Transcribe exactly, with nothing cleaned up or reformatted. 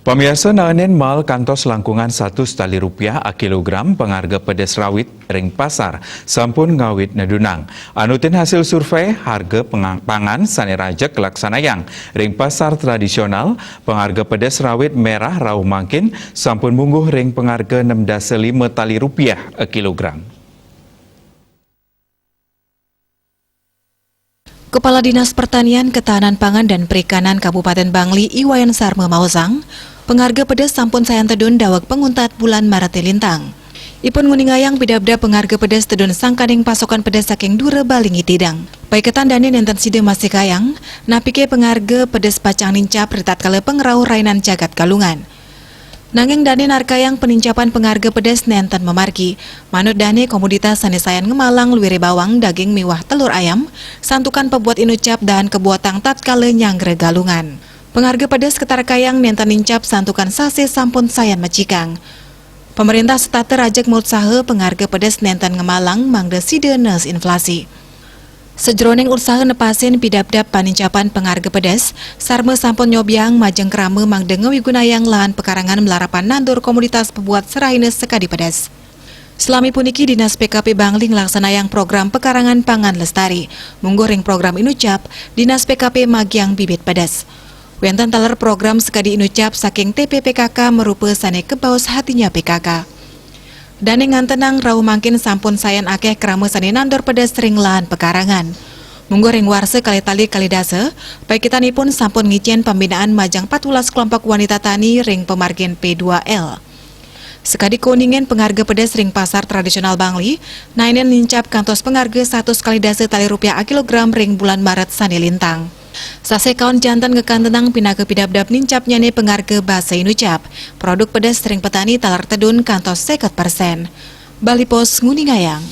Pamiarsa, naenin mael kantos langkungan satus tali rupiah a kilogram pangarga pedes rawit ring pasar sampun ngawit nedunang. Anutin hasil survei, harga pengang-, pangan sane rajeg kalaksanayang ring pasar tradisional, pangarga pedes rawit merah rauh mangkin sampun mungguh ring pangarga nem dasa lima tali rupiah a kilogram. Kepala Dinas Pertanian, Ketahanan Pangan, dan Perikanan Kabupaten Bangli, I Wayan Sarma maosang, pangarga pedes sampun sayan tedun daweg panguntat bulan Maret lintang. Ipun nguningayang pidabdab pangarga pedes tedun sangkaning pasokan pedes saking dura Bali ngidang. Paiketan dane nenten sida masih kayang, napike pangarga pedes pacang nincap ritatkala pangrauh rainan jagat Galungan. Nanging dane narkayang panincapan pangarga pedes nenten mamargi. Manut dane, komoditas sane sayan ngemalang luire bawang, daging miwah telur ayam, santukan pabuat inucap daan kabuatang tatkala nyanggra Galungan. Pangarga pedes katarkayang nenten nincap santukan sasih sampun sayan macikang. Pamarentah setata rajeg mautsaha pangarga pedes nenten ngemalang mangda sida nees inflasi. Sajeroning utsaha nepasin pidabdab panincapan pangarga pedes, Sarma sampun nyobiang majeng krama mangda ngawigunayang lahan pekarangan malarapan nandur komoditas pabuat serahina sakadi pedes. Salami puniki, Dinas P K P Bangli nglaksanayang program pekarangan pangan lestari. Mungguh ring program inucap, Dinas P K P magiang bibit pedes. Wenten taler program sakadi inucap saking T P P K K marupa sane kabaos hatinya P K K. Dane ngantenang rauh mangkin sampun sayan akeh krama sane nandur pedes ring lahan pekarangan. Mungguh ring warsa kalih tali kalih dasa, paiketanipun sampun ngicen pambinaan majeng patbelas kelompok wanita tani ring pamargin P dua L. Sakadi kauningin, pangarga pedes ring pasar tradisional Bangli, naenin nincap kantos pangarga satus kalih dasa tali rupiah a kilogram ring bulan Maret sane lintang. Sasih kaon janten kakantenang pinaka pidabdab nincapnyane pangarga basa inucap. Produk pedes ring petani taler tedun kantos seket persen. Bali Post nguningayang.